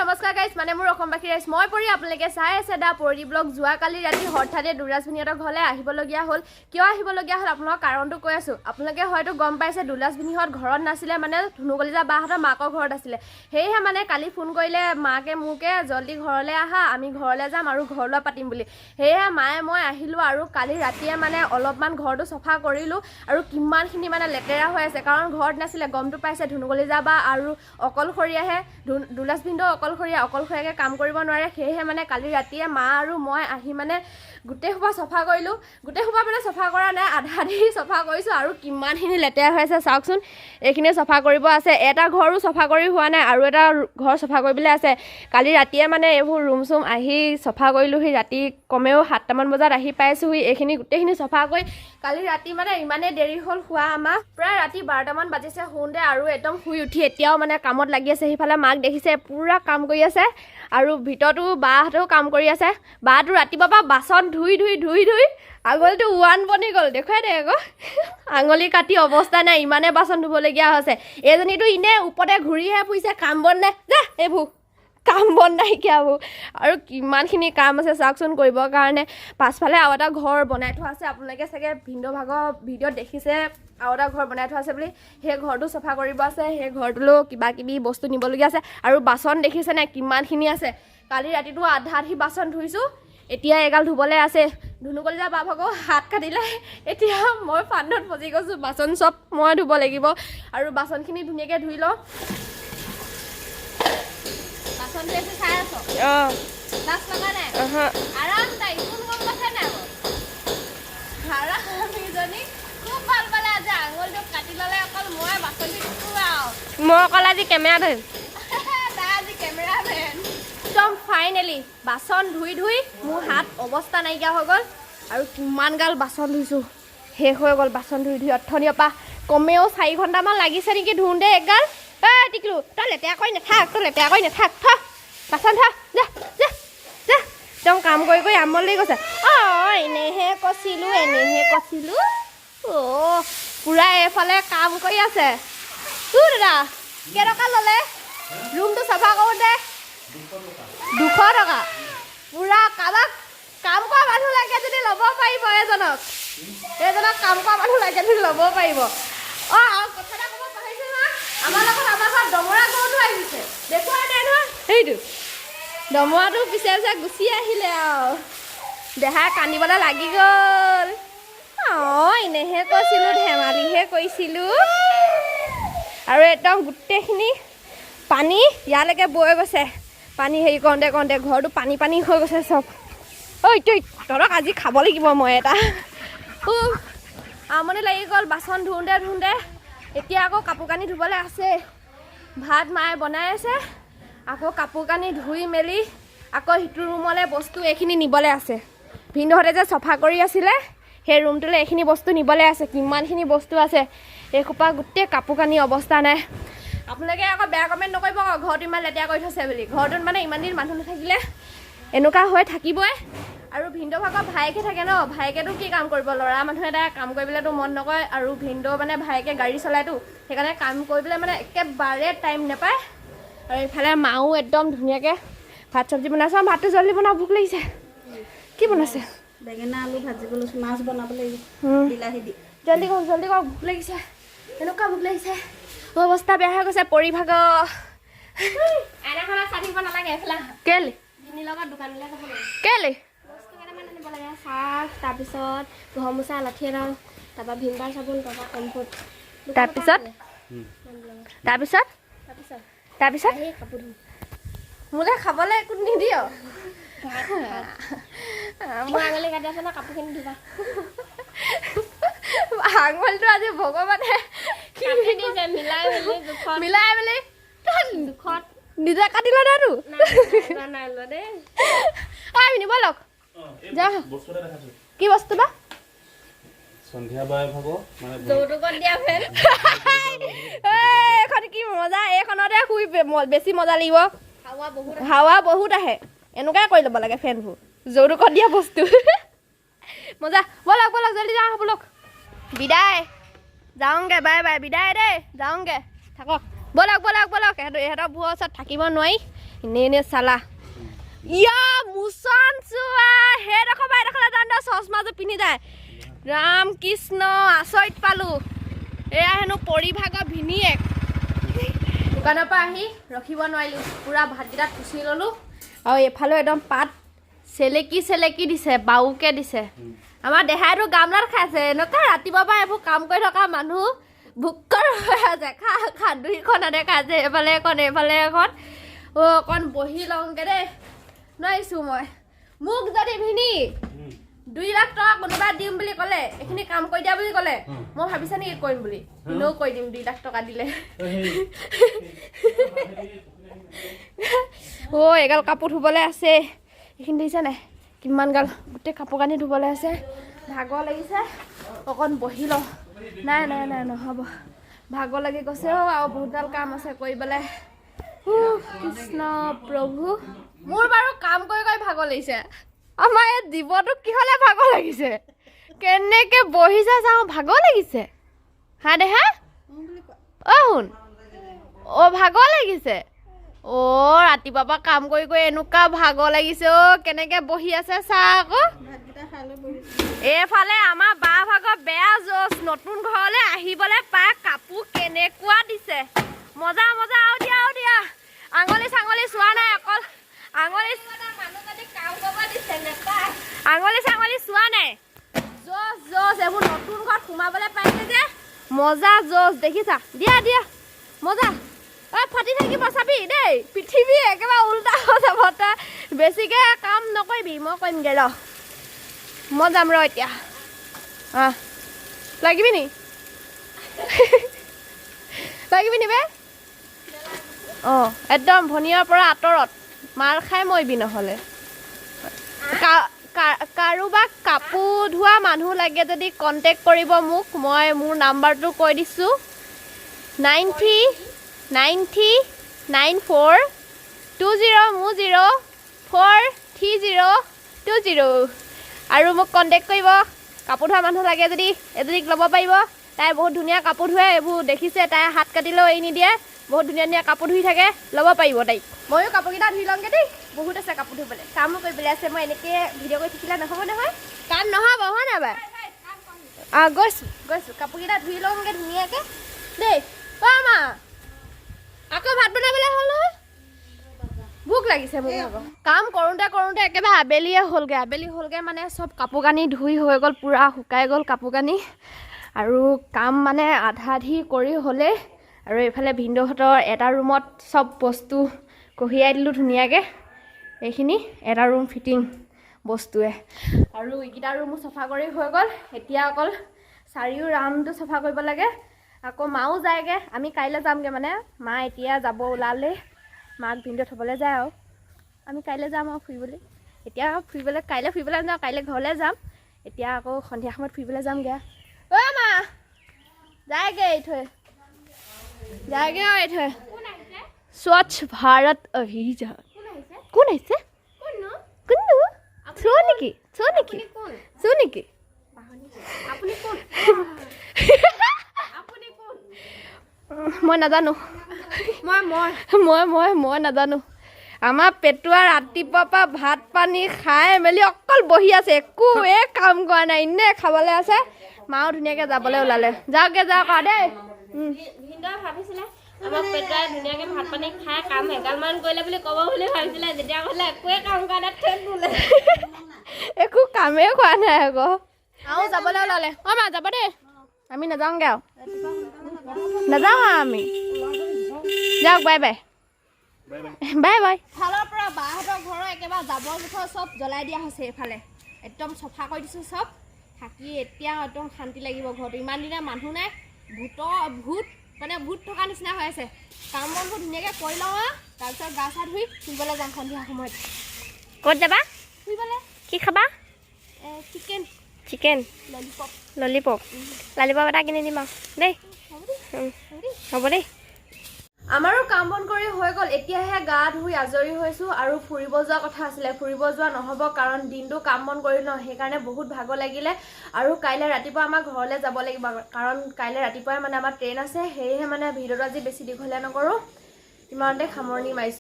নমস্কাৰ গাইজ, মানে মোৰ অসমবাসী ৰাইজ, মই পৰি আপোনালোকে চাই আছে দা পৰি ব্লগ। যোৱাকালি ৰাতি হঠাতে দুলাজ ভিনিহঁতৰ ঘৰলৈ আহিবলগীয়া হ'ল। কিয় আহিবলগীয়া হ'ল আপোনালোকৰ কাৰণটো কৈ আছোঁ। আপোনালোকে হয়তো গম পাইছে দুলাজ ভিনিহঁত ঘৰত নাছিলে, মানে ধুনুকলিজা বাহঁতৰ মাকৰ ঘৰত আছিলে। সেয়েহে মানে কালি ফোন কৰিলে মাকে মোকে, জল্দি ঘৰলৈ আহা, আমি ঘৰলৈ যাম আৰু ঘৰ লোৱা পাতিম বুলি। সেয়েহে মায়ে মই আহিলোঁ আৰু কালি ৰাতিয়ে মানে অলপমান ঘৰটো চফা কৰিলোঁ। আৰু কিমানখিনি মানে লেতেৰা হৈ আছে, কাৰণ ঘৰত নাছিলে, গমটো পাইছে ধুনুকলিজা বা আৰু অকলশৰীয়াহে, দুলাজ ভিনদেউ অকলশৰীয়া, অকলশৰীয়াকৈ কাম কৰিব নোৱাৰে। সেয়েহে মানে কালি ৰাতিয়ে মা আৰু মই আহি মানে গোটেই সোপা চফা কৰিলোঁ। গোটেই সোপা মানে চফা কৰা নাই, আধা আধি চফা কৰিছোঁ। আৰু কিমানখিনি লেতেৰা হৈ আছে চাওকচোন, এইখিনি চফা কৰিব আছে। এটা ঘৰো চফা কৰি হোৱা নাই আৰু এটা ঘৰ চফা কৰিবলৈ আছে। কালি ৰাতিয়ে মানে এইবোৰ ৰুম চুম আহি চফা কৰিলোঁহি। ৰাতি কমেও 7টামান বজাত আহি পাইছোঁহি। এইখিনি গোটেইখিনি চফা কৰি কালি ৰাতি মানে ইমানেই দেৰি হ'ল শোৱা, আমাৰ প্ৰায় ৰাতি 12টামান বাজিছে শুওঁতে। আৰু একদম শুই উঠি এতিয়াও মানে কামত লাগি আছে। সিফালে মাক দেখিছে পূৰা কাম কৰি আছে আৰু ভিতৰতো বাহঁতেও কাম কৰি আছে। বাটো ৰাতিপুৱাৰ পৰা বাচন ধুই ধুই ধুই ধুই আঙুলিটো ওৱান বনি গ'ল, দেখুৱাই দে আকৌ। আঙুলি কাটি অৱস্থা নাই, ইমানে বাচন ধুবলগীয়া হৈছে। এইজনীতো এনেই ওপৰতে ঘূৰিহে ফুৰিছে, কাম বন নাই। যা এইবোৰ কাম বন নাইকিয়াবোৰ। আৰু কিমানখিনি কাম আছে চাওকচোন কৰিবৰ কাৰণে। পাছফালে আৰু এটা ঘৰ বনাই থোৱা আছে, আপোনালোকে চাগে ভিনদেউ ভাগৰ ভিডিঅ'ত দেখিছে আৰু এটা ঘৰ বনাই থোৱা আছে বুলি। সেই ঘৰটো চফা কৰিব আছে, সেই ঘৰটোলৈও কিবা কিবি বস্তু নিবলগীয়া আছে। আৰু বাচন দেখিছে নাই কিমানখিনি আছে। কালি ৰাতিটো আধা আধি বাচন ধুইছোঁ, এতিয়া এগাল ধুবলৈ আছে। ধুনুকলিজা বা ভাগৰ হাত কাটিলে, এতিয়া মই ফান্দত ফচি গৈছোঁ। বাচন চব মই ধুব লাগিব আৰু বাচনখিনি ধুনীয়াকৈ ধুই লওঁ। বাচন ধুই আছে, চাই আছ? অঁ। লাজ লগা নাই? আৰাম তাই কোন গম পাইছে নাই বাৰু? আৰাম ইজনী খুব ভাল পালে আজি আঙুলিটো কাটি ল'লে। অকল মই বাচন ধুই থাকোঁ আৰু মই অকল আজি কেমেৰা ধৰিম। তাই আজি কেমেৰামেন। একদম ফাইনেলি বাচন ধুই ধুই মোৰ হাত অৱস্থা নাইকিয়া হৈ গ'ল। আৰু কিমান গাল বাচন ধুইছোঁ, শেষ হৈ গ'ল বাচন ধুই ধুই। অথনিৰ পৰা কমেও 4 ঘণ্টামান লাগিছে নেকি ধুওঁতে এগাল। ঐ টিকলু, তই লেতেৰা কৰি নাথাক, তই লেতেৰা কৰি নাথাক, থ বাচন থ, যা যা যা। একদম কাম কৰি কৰি আমনি লাগি গৈছে। অঁ, এনেহে কৈছিলোঁ, এনেহে কৈছিলোঁ। অ' পূৰা এইফালে কাম কৰি আছে। তো দাদা, কেইটকা ল'লে ৰুমটো চাফা কৰোঁতে? 200 টকা। পূৰা কাৰোবাক কাম কৰা মানুহ লাগে যদি ল'ব পাৰিব এজনক। এজনক কাম কৰা মানুহ লাগে যদি ল'ব পাৰিব। অঁ, আৰু কথা এটা ক'ব পাহৰিছোঁ নহয়, আমাৰ লগত আমাৰ ঘৰত দমৰা গৰুটো আহিছে, দেখুৱাই নাই নহয়। সেইটো দমৰাটো পিছে পিছে গুচি আহিলে আৰু দেহাই কান্দিবলৈ লাগি গ'ল। অঁ, এনেহে কৈছিলোঁ, ধেমালিহে কৰিছিলোঁ। আৰু একদম গোটেইখিনি পানী ইয়ালৈকে বৈ গৈছে। পানী হেৰি কৰোঁতে কৰোঁতে ঘৰটো পানী পানী হৈ গৈছে চব। ঐ তই, তহঁতক আজি খাব লাগিব মই এটা। আমনি লাগি গ'ল বাচন ধুওঁতে ধুওঁতে। এতিয়া আকৌ কাপোৰ কানি ধুবলৈ আছে। ভাত মায়ে বনাই আছে। আকৌ কাপোৰ কানি ধুই মেলি আকৌ সিটো ৰুমলৈ বস্তু এইখিনি নিবলৈ আছে। ভিনদেউহঁতে যে চফা কৰি আছিলে, সেই ৰুমটোলৈ এইখিনি বস্তু নিবলৈ আছে। কিমানখিনি বস্তু আছে এইসোপা, গোটেই কাপোৰ কানি অৱস্থা নাই। আপোনালোকে আকৌ বেয়া কমেণ্ট নকৰিব আকৌ ঘৰটো ইমান লেতেৰা কৰি থৈছে বুলি। ঘৰটোত মানে ইমান দিন মানুহ নাথাকিলে এনেকুৱা হৈ থাকিবই। আৰু ভিনদেউ ভাগৰ ভায়েকে থাকে ন, ভায়েকেতো কি কাম কৰিব, ল'ৰা মানুহ এটাই কাম কৰিবলৈতো মন নকৰে। আৰু ভিনদেউ মানে ভায়েকে গাড়ী চলায়তো, সেইকাৰণে কাম কৰিবলৈ মানে একেবাৰে টাইম নাপায়। আৰু ইফালে মাও একদম ধুনীয়াকৈ ভাত চব্জি বনাইছে। আৰু ভাতটো জল্দি বনাওঁ, ভোক লাগিছে। কি বনাইছে? বেঙেনা আলু ভাজিব লৈছোঁ, মাছ বনাব লাগিব বিলাহী দি। জল্দি কৰক, জল্দি কৰক, ভোক লাগিছে, এনেকুৱা ভোক লাগিছে, অৱস্থা বেয়া হৈ গৈছে পৰি ভাগ। আইনাখনত চাই থাকিব নালাগে, এইফালে আহা। কেলে? ভিনীৰ লগত দোকানলৈ যাব লাগে। কেলে? বস্তু কেইটামান আনিব লাগে, চাৰ্ফ, তাৰপিছত ঘৰ মোচা লাঠি এডাল, তাৰপৰা ভিম বাৰ চাবোন, তাৰপৰা কমফৰ্ট। তাৰপিছত? তাৰপিছত? তাৰপিছত? তাৰপিছত? আহি কাপোৰ ধুম। মোলৈ খাবলৈ একো নিদিয়? মোৰ আঙুলি কাটি আছে ন, কাপোৰখিনি ধুবা। আঙুলিটো আজি ভগৱানে কাটি দিছে মিলাই মেলি জোখত। মিলাই মেলি। জোখত। নিজে কাটিল দে তো। নাই নাই লোৱা দেই। আমি নিব লওক যা। বস্তু এটা দেখাইছো। কি বস্তু বা? সন্ধিয়া বাই ভাগ মানে। যৌতুকত দিয়া ফেন। এই, এইখন কি মজা, এইখনতে শুই বেছি মজা লাগিব। হাৱা বহুত। হাৱা বহুত আহে। এনেকুৱাই কৰি ল'ব লাগে ফেনবোৰ। যৌতুকত দিয়া বস্তু মজা। ব'লক ব'লক, জল্দি যাওঁ ব'লক। বিদায়, যাওঁগে, বাই বাই, বিদায় দেই, যাওঁগে, থাকক। ব'লক ব'লক ব'লক। ইহঁতৰ বোৰৰ ওচৰত থাকিব নোৱাৰি। এনেই এনেই চালা। ইয়া মোচন চোৱা, সেইডোখৰ পৰা এডোখৰলৈ যাওঁতে চশমাযোৰ পিন্ধি যায়। ৰাম কৃষ্ণ, আচৰিত পালোঁ। এয়া হেনো পৰিভাগৰ ভিনীয়েক। দোকানৰ পৰা আহি ৰখিব নোৱাৰিলোঁ, পূৰা ভাতকেইটা থুচি ল'লোঁ। আৰু এইফালেও একদম পাত চেলেকি চেলেকি দিছে, বাউকে দিছে। আমাৰ দেহাইটো গামলাত খাইছে। এনেকুৱা ৰাতিপুৱাৰ পৰা এইবোৰ কাম কৰি থকা মানুহ ভোকৰ হৈ আছে। খা খা, দুইখন হাতে খাইছে, এইফালে এখন এইফালে এখন। অ' অকণ বহি লওঁগৈ দেই, নোৱাৰিছোঁ মই। মোক যদি ভিনি 2 লাখ টকা কোনোবা দিম বুলি ক'লে, এইখিনি কাম কৰি দিয়া বুলি ক'লে, মই ভাবিছা নেকি কৰিম বুলি? এনেও কৰি দিম 2 লাখ টকা দিলে। অ' এগাল কাপোৰ ধুবলৈ আছে, এইখিনি দেখিছা নাই কিমান গাল গোটেই কাপোৰ কানি ধুবলৈ আছে। ভাগৰ লাগিছে, অকণ বহি লওঁ। নাই নাই নাই, নহ'ব, ভাগৰ লাগি গৈছে। অ' আৰু বহুতডাল কাম আছে কৰিবলৈ। কৃষ্ণ প্ৰভু, মোৰ বাৰু কাম কৰি কৰি ভাগৰ লাগিছে। আমাৰ এই জীৱটোক কিহলে ভাগৰ লাগিছে, কেনেকে বহিছে চাওঁ, ভাগৰ লাগিছে। হা দেহা, অ' শুন, অ' ভাগৰ লাগিছে। অ' ৰাতিপুৱাৰ পৰা কাম কৰি কৰি এনেকুৱা ভাগৰ লাগিছে। অ' কেনেকে বহি আছে চা আকৌ। এইফালে আমাৰ বা ভাগৰ বেয়া জোচ, নতুন ঘৰলৈ আহিবলৈ পাই কাপোৰ কেনেকুৱা দিছে, মজা মজা। আৰু দিয়া আৰু দিয়া, আঙুলি চাঙুলি চোৱা নাই, অকল আঙুলি আঙুলি চাঙুলি চোৱা নাই। জোচ জোচ, এইবোৰ নতুন ঘৰত সোমাবলৈ পাইছে যে মজা জোচ দেখিছা। দিয়া দিয়া মজা। ঐ ফাটি থাকিব চাবি দেই, পৃথিৱী একেবাৰে উল্টা হৈ যাব। তই বেছিকৈ কাম নকৰিবি, মই কৰিমগৈ ৰ, মই যাম ৰ এতিয়া। আহ লাগিবি নি, লাগিবি নি বে? অঁ একদম ভনীয়াৰ পৰা আঁতৰত, মাৰ খাই মৰিবি নহ'লে। কাৰোবাক কাপোৰ ধোৱা মানুহ লাগে যদি কণ্টেক্ট কৰিব মোক, মই মোৰ নাম্বাৰটো কৈ দিছোঁ, 9 3 9 3 9 4 2 0 মোৰ 0 4 3 0 2 0। আৰু মোক কণ্টেক্ট কৰিব, কাপোৰ ধোৱা মানুহ লাগে যদি এজনীক ল'ব পাৰিব। তাই বহুত ধুনীয়া কাপোৰ ধোৱে, এইবোৰ দেখিছে, তাই হাত কাটিলেও এৰি নিদিয়ে, বহুত ধুনীয়া ধুনীয়া কাপোৰ ধুই থাকে, ল'ব পাৰিব তাইক। ময়ো কাপোৰকেইটা ধুই ল'মগৈ দেই, বহুত আছে কাপোৰ ধুবলৈ, কামো কৰিবলৈ আছে। মই এনেকৈ ভিডিঅ' কৰি থাকিলে নহ'ব নহয়, কাম নহ'ব হয় নাই বাই? গৈছোঁ গৈছোঁ, কাপোৰকেইটা ধুই ল'মগৈ ধুনীয়াকৈ দেই। অ' মা, আকৌ ভাত বনাবলৈ হ'ল নহয়, ভোক লাগিছে মোৰ। ভাগৰ কাম কৰোঁতে কৰোঁতে একেবাৰে আবেলিয়ে হ'লগৈ। আবেলি হ'লগৈ মানে চব কাপোৰ কানি ধুই হৈ গ'ল, পূৰা শুকাই গ'ল কাপোৰ কানি। আৰু কাম মানে আধা আধি কৰি হ'লেই। আৰু এইফালে ভিনদেউহঁতৰ এটা ৰুমত চব বস্তু কঢ়িয়াই দিলোঁ ধুনীয়াকৈ, এইখিনি এটা ৰুম ফিটিং বস্তুৱে। আৰু এইকেইটা ৰুমো চফা কৰি হৈ গ'ল, এতিয়া অকল চাৰিও ৰাউণ্ডটো চফা কৰিব লাগে। আকৌ মাও যায়গৈ, আমি কাইলৈ যামগৈ, মানে মা এতিয়া যাব ওলালেই, মাক ভিনদেউ থ'বলৈ যায় আৰু আমি কাইলৈ যাম আৰু ফুৰিবলৈ। এতিয়া ফুৰিবলৈ কাইলৈ ফুৰিবলৈ নাযাওঁ, কাইলৈ ঘৰলৈ যাম। এতিয়া আকৌ সন্ধিয়া সময়ত ফুৰিবলৈ যামগৈ। অ' মা যায়গৈ, এৰি থৈ যায়গৈ আৰু এৰি থৈ। স্বচ্ছ ভাৰত অভিযান। কোন আহিছে? কোননো? চো নেকি, চো নেকি, চো নেকি? মই নাজানো, মই মই মই মই নাজানো। আমাৰ পেটুৱা ৰাতিপুৱাৰ পৰা ভাত পানী খাই মেলি অকল বহি আছে, একোৱে কাম কৰা নাই, এনেই খাবলৈ আছে। মাও ধুনীয়াকৈ যাবলৈ ওলালে, যাওকগে যাওক আৰু দেই। ভাবিছিলে আমাৰ পেটুৱাই ধুনীয়াকৈ ভাত পানী খাই কাম এগালমান কৰিলে বুলি ক'ব বুলি ভাবিছিলে, যেতিয়া ক'লে একোৱে কাম কৰা নাই, ঠেক বোলে একো কামেই কৰা নাই আকৌ। আৰু যাবলৈ ওলালে। অ' মা যাব দেই, আমি নাযাওঁগৈ আৰু, নাযাওঁ আৰু আমি। যাওক, বাই বাই বাই বাই। ফালৰ পৰা বাহঁতৰ ঘৰৰ একেবাৰে জাবৰ জোঁথৰ চব জ্বলাই দিয়া হৈছে, এইফালে একদম চফা কৰি দিছোঁ চব। থাকি এতিয়া একদম শান্তি লাগিব ঘৰটো। ইমান দিনে মানুহ নাই, ভূত মানে ভূত থকা নিচিনা হৈ আছে। কাম বনবোৰ ধুনীয়াকৈ কৰি লওঁ আৰু তাৰপিছত গা চা ধুই ফুৰিবলৈ যাম সন্ধিয়া সময়ত। ক'ত যাবা ফুৰিবলৈ? কি খাবা? Chicken. Chicken, lollipop. Lollipop, lollipop এটা কিনি দিম আৰু দেই। হ'ব দেই। আমাৰো কাম বন কৰি হৈ গ'ল, এতিয়াহে গা ধুই আজৰি হৈছোঁ। আৰু ফুৰিব যোৱা কথা আছিলে, ফুৰিব যোৱা নহ'ব, কাৰণ দিনটো কাম বন কৰি ন, সেইকাৰণে বহুত ভাগৰ লাগিলে। আৰু কাইলৈ ৰাতিপুৱা আমাৰ ঘৰলৈ যাব লাগিব, কাৰণ কাইলৈ ৰাতিপুৱাই মানে আমাৰ ট্ৰেইন আছে। সেয়েহে মানে ভিডিঅ'টো আজি বেছি দীঘলীয়া নকৰোঁ, ইমানতে সামৰণি মাৰিছোঁ।